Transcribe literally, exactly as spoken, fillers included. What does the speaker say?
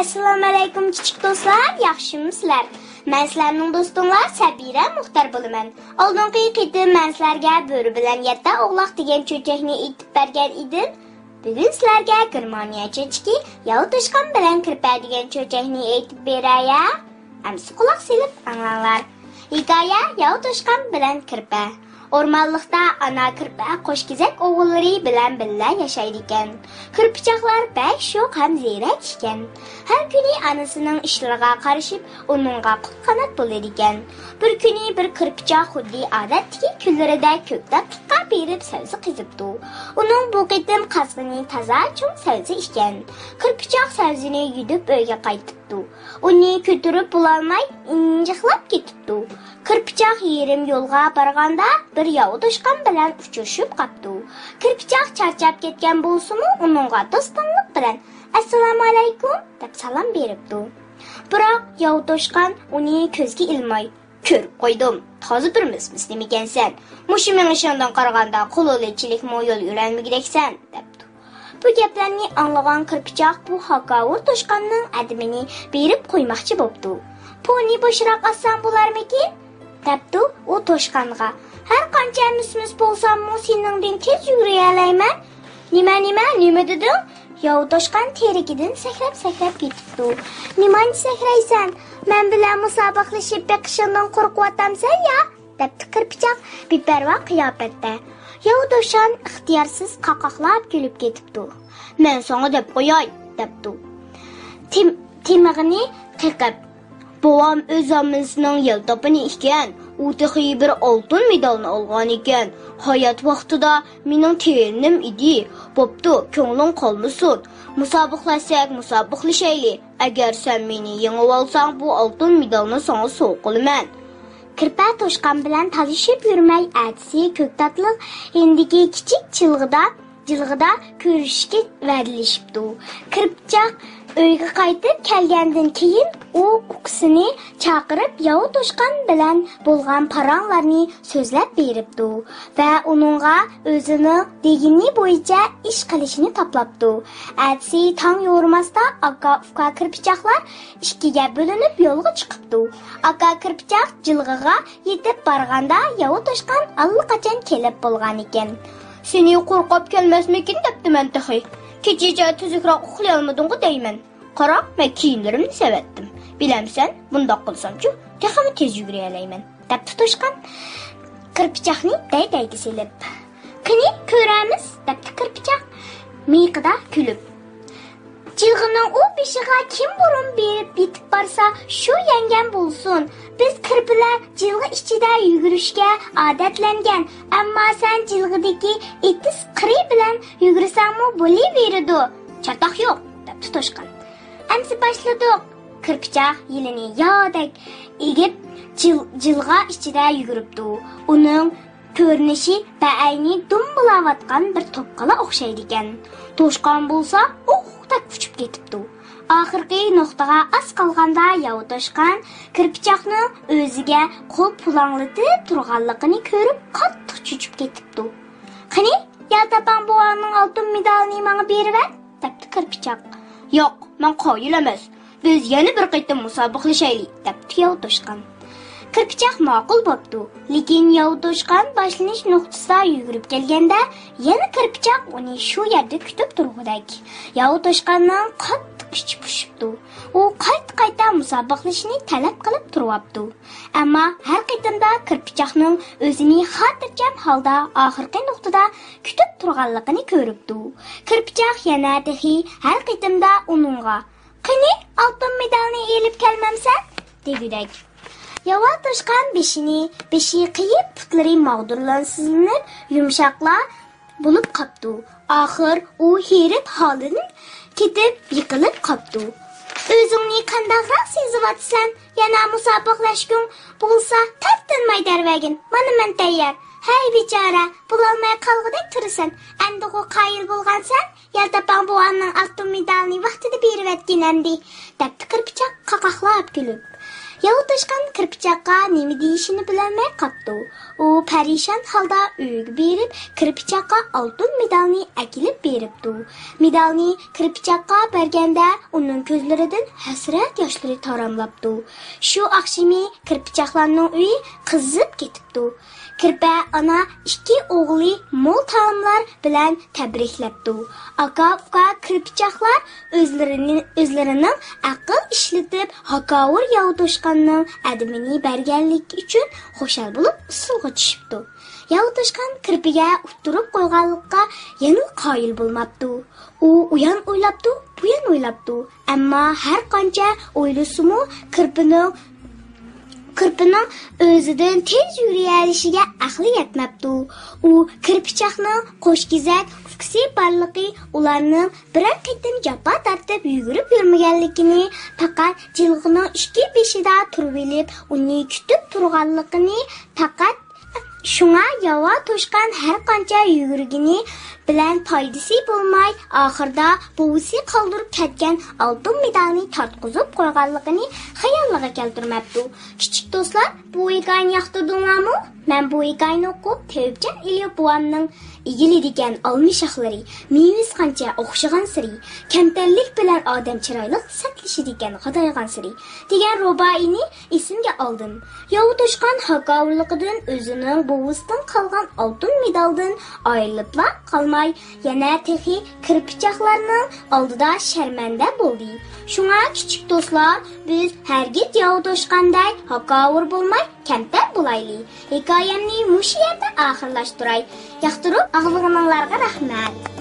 ئەسسالامۇئەلەيكۇم، كىچىك دوستلار، ياخشىمۇسىلەر؟ مەن سىلەرنىڭ دوستۇڭلار سەبىرە مۇختەر بولىمەن. ئالدىنقى قېتىم مەن سىلەرگە بۆرە بىلەن يەتتە ئوغلاق دېگەن چۆچەكنى ئېيتىپ بەرگەن ئىدىم. بۈگۈن سىلەرگە گېرمانىيە چۆچىكى ياۋا توشقان بىلەن كىرپە دېگەن چۆچەكنى ئېيتىپ بېرەي. ئەمسە قۇلاق سېلىپ ئاڭلاڭلار. ھېكايە: ياۋا توشقان بىلەن كىرپە. ئورمانلىقتا ئانا كىرپە قوشكېزەك ئوغۇللىرى بىلەن بىللە ياشايدىكەن. كىرپىچاقلار بەك شوخ ھەم زېرەك ئىكەن. ھەر كۈنى ئانىسىنىڭ ئىشلىرىغا قارىشىپ، ئۇنىڭغا قول-قانات بولىدىكەن. بىر كۈنى بىر كىرپىچاق خۇددى ئادەتتىكى كۈنلىرىدەك كۆكتاتلىققا بېرىپ سەۋزە قېزىپتۇ. ئۇنىڭ بۇ قېتىم قازغىنى تازا چوڭ سەۋزە ئىكەن. كىرپىچاق سەۋزىنى يۈدۈپ ئۆيگە قايتىپتۇ. ئۇنى كۆتۈرۈپ بولالماي ئىنجىقلاپ كېتىپتۇ. كىرپىچاق يېرىم يولغا بارغاندا بىر ياۋا توشقان بىلەن ئۇچرىشىپ قاپتۇ. كىرپىچاق چارچاپ كەتكەن بولسىمۇ، ئۇنىڭغا دوستانلىق بىلەن «ئەسسالامۇئەلەيكۇم» دەپ سالام بېرىپتۇ. بىراق ياۋا توشقان ئۇنى كۆزگە ئىلماي، «كۆرۈپ قويدۇم، تازا بىر مىس-مىس نېمىكەنسەن. مۇشۇ مېڭىشىڭدىن قارىغاندا قولۇلى چېلىكمۇ يول يۈرەلمىگۈدەكسەن» دەپتۇ. بۇ گەپلەرنى ئاڭلىغان كىرپىچاق بۇ ھاكاۋۇر توشقاننىڭ ئەدىمىنى بېرىپ قويماقچى بوپتۇ. «پونى بوشراق ئاتسام بولارمىكىن؟» دەپتۇ ئۇ توشقانغا. «ھەر قانچە مىس-مىس بولساممۇ سېنىڭدىن تېز يۈگۈرەلەيمەن.» «نېمە، نېمە، نېمە دېدىڭ؟» ياۋا توشقان تېرىكىدىن سەكرەپ-سەكرەپ كېتىپتۇ. «نېمانچە سەكرەيسەن؟ مەن بىلەن مۇسابىقىلىشىپ بېقىشىڭدىن قورقۇۋاتامسەن يا؟» دەپتۇ كىرپىچاق بىپەرۋا قىياپەتتە. ياۋا توشقان ئىختىيارسىز قاقاقلاپ كۈلۈپ كېتىپتۇ. «مەن ساڭا دەپ قوياي» دەپتۇ. تىم-، تىمىغىنى قېقىپ، «بوۋام ئۆز ھاممىسىنىڭ يەلتاپىنى ئىكەن، ئۇ تېخى بىر ئالتۇن مېدالنى ئالغانىكەن. ھايات ۋاقتىدا مېنىڭ تېرىنىم ئىدى. بوپتۇ، كۆڭلۈڭ قالمىسۇن. مۇسابىقىلەشسەك مۇسابىقىلىشەيلى. ئەگەر سەن مېنى يېڭىۋالساڭ، بۇ ئالتۇن مېدالنى ساڭا سوۋغا قىلىمەن.» كىرپە توشقان بىلەن تالىشىپ يۈرمەي، ئەتىسى كۆكتاتلىق يېنىدىكى كىچىك جىلغىدا، جىلغىدا كۆرۈشۈشكە ۋەدىلىشىپتۇ. كىرپىچاق ئۆيگە قايتىپ كەلگەندىن كېيىن، ئۇ ئۇكىسىنى چاقىرىپ، ياۋا توشقان بىلەن بولغان پاراڭلارنى سۆزلەپ بېرىپتۇ ۋە ئۇنىڭغا ئۆزىنىڭ دېگىنى بويىچە ئىش قىلىشنى تاپلاپتۇ. ئەتىسى تاڭ يورۇماستا ئاكا-ئۇكا كىرپىچاقلار ئىككىگە بۆلۈنۈپ يولغا چىقىپتۇ. ئاكا كىرپىچاق جىلغىغا يېتىپ بارغاندا، ياۋا توشقان ئاللىقاچان كېلىپ بولغانىكەن. «سېنى قورقۇپ كەلمەسمىكىن دەپتىمەن تېخى. كېچىچە تۈزۈكرەك ئۇخلىيالمىدىڭغۇ دەيمەن. قارا، مەن كىيىملىرىمنى سېۋەتتىم. بىلەمسەن، بۇنداق قىلسامچۇ، تېخىمۇ تېز يۈگۈرەلەيمەن» دەپتۇ توشقان كىرپىچاقنى دەي-دەيگە سېلىپ. «قېنى، كۆرەرمىز» دەپتۇ كىرپىچاق مىيىقىدا كۈلۈپ. «جىلغىنىڭ ئۇ بېشىغا كىم بۇرۇن بېرىپ يېتىپ بارسا، شۇ يەڭگەن بولسۇن. بىز كىرپىلەر جىلغا ئىچىدە يۈگۈرۈشكە ئادەتلەنگەن، ئەمما سەن جىلغىدىكى ئېتىز قىرى بىلەن يۈگۈرسەڭمۇ بولۇۋېرىدۇ.» «چاتاق يوق» دەپتۇ توشقان. ئەمسە باشلىدۇق. كىرپىچاق يىلىنى ياۋدەك ئېگىپ، جىل-، جىلغا ئىچىدە يۈگۈرۈپتۇ. ئۇنىڭ كۆرۈنۈشى بەئەينى دۇمبىلاۋاتقان بىر توپقىلا ئوخشايدىكەن. توشقان بولسا ئوقتەك ئۇچۇپ كېتىپتۇ. ئاخىرقى نۇقتىغا ئاز قالغاندا ياۋا توشقان كىرپىچاقنىڭ ئۆزىگە قول پۇلاڭلىتىپ تۇرغانلىقىنى كۆرۈپ قاتتىق چۆچۈپ كېتىپتۇ. «قېنى، يەلتاپاڭ بوۋاڭنىڭ ئالتۇن مېدالىنى ماڭا بېرىۋەت» دەپتۇ كىرپىچاق. «ياق، مەن قايىل ئەمەس. بىز يەنە بىر قېتىم مۇسابىقىلىشەيلى» دەپتۇ ياۋا توشقان. كىرپىچاق ماقۇل بوپتۇ، لېكىن ياۋا توشقان باشلىنىش نۇقتىسىدا يۈگۈرۈپ كەلگەندە، يەنە كىرپىچاق ئۇنى شۇ يەردە كۈتۈپ تۇرغۇدەك. ياۋا توشقاننىڭ قاتتىق ئىچى پۇشۇپتۇ. ئۇ قايتا-قايتا مۇسابىقىلىشىشنى تەلەپ قىلىپ تۇرۇۋاپتۇ. ئەمما ھەر قېتىمدا كىرپىچاقنىڭ ئۆزىنى خاتىرجەم ھالدا ئاخىرقى نۇقتىدا كۈتۈپ تۇرغانلىقىنى كۆرۈپتۇ. كىرپىچاق يەنە تېخى ھەر قېتىمدا ئۇنىڭغا، «قېنى، ئالتۇن مېدالنى ئېلىپ كەلمەمسەن؟» دېگۈدەك. ياۋا توشقان بېشىنى، بېشى قېيىپ، پۇتلىرى ماغدۇرلانسىزلىنىپ، يۇمشاقلا بولۇپ قاپتۇ. ئاخىر ئۇ ھېرىپ ھالىدىن كېتىپ يىقىلىپ قاپتۇ. «ئۆزۈڭنى قانداقراق سېزىۋاتىسەن؟ يەنە مۇسابىقىلەشكۈڭ بولسا، تارتىنماي دەۋەرگىن. مانا مەن تەييار.» «ھەي بىچارە، بولالماي قالغۇدەك تۇرىسەن. ئەمدىغۇ قايىل بولغانسەن؟ يەلتاپاڭ بوۋاڭنىڭ ئالتۇن مېدالىنى ۋاقتىدا بېرىۋەتكىن ئەمدى» دەپتۇ كىرپىچاق قاقاقلاپ كۈلۈپ. ياۋا توشقان كىرپىچاققا نېمە دېيىشىنى بىلەلمەي قاپتۇ. ئۇ پەرىشان ھالدا ئۆيىگە بېرىپ، كىرپىچاققا ئالتۇن مېدالنى ئەكېلىپ بېرىپتۇ. مېدالنى كىرپىچاققا بەرگەندە، ئۇنىڭ كۆزلىرىدىن ھەسرەت ياشلىرى تاراملاپتۇ. شۇ ئاخشىمى كىرپىچاقلارنىڭ ئۆيى قىزىپ كېتىپتۇ. كىرپە ئانا ئىككى ئوغلى مول تائاملار بىلەن تەبرىكلەپتۇ. ئاكا-ئۇكا كىرپىچاقلار ئۆزلىرىنى، ئۆزلىرىنىڭ ئەقىل ئىشلىتىپ، ھاكاۋۇر ياۋا توشقاننىڭ ئەدىمىنى بەرگەنلىكى ئۈچۈن خۇشال بولۇپ ئۇسسۇلغا چۈشۈپتۇ. ياۋا توشقان كىرپىگە ئۇتتۇرۇپ قويغانلىققا يەنىلا قايىل بولماپتۇ. ئۇ ئۇيان ئويلاپتۇ، بۇيان ئويلاپتۇ. ئەمما ھەر قانچە ئويلىسىمۇ، كىرپىنىڭ كىرپىنىڭ ئۆزىدىن تېز يۈرۈيەلىشىگە ئەقلى يەتمەپتۇ. ئۇ كىرپىچاقنىڭ قوشكېزەك ئۇكىسى بارلىقى، ئۇلارنىڭ بىرەر قېتىم جاپا تارتىپ يۈگۈرۈپ يۈرمىگەنلىكىنى، پەقەت جىلغىنىڭ ئىككى بېشىدا تۇرۇۋېلىپ ئۇنى كۈتۈپ تۇرغانلىقىنى، پەقەت شۇڭا ياۋا توشقان ھەر قانچە يۈگۈرگىنى بىلەن پايدىسى بولماي، ئاخىرىدا بوۋىسى قالدۇرۇپ كەتكەن ئالتۇن مېدالنى تارتقۇزۇپ قويغانلىقىنى خىيالىغا كەلتۈرمەپتۇ. كىچىك دوستلار، بۇ ھېكايىنى ياقتۇردۇڭلارمۇ؟ مەن بۇ ھېكايىنى ئوقۇپ، تېۋىپجان ئېلىيېۋ بوۋامنىڭ ئېگىلىدىكەن ئالما شاخلىرى، مېۋىسى قانچە ئوخشىغانسېرى، كەمتەرلىك بىلەن ئادەم چىرايلىق سەتلىشىدىكەن غادايغانسېرى دېگەن رۇبائىينى ئېسىمگە ئالدىم. ياۋا توشقان ھاكاۋۇرلۇقىدىن ئۆزىنىڭ بوۋىسىدىن قالغان ئالتۇن مېدالدىن ئايرىلىپلا قالماي، يەنە تېخى كىرپىچاقلارنىڭ ئالدىدا شەرمەندە بولدى. شۇڭا كىچىك دوستلار، بىز ھەرگىز ياۋا توشقاندەك ھاكاۋۇر بولماي، كەمتەر بولايلى. ھېكايەمنى مۇشۇ يەردە ئاخىرلاشتۇراي. ياقتۇرۇپ ئاڭلىغىنىڭلارغا رەھمەت.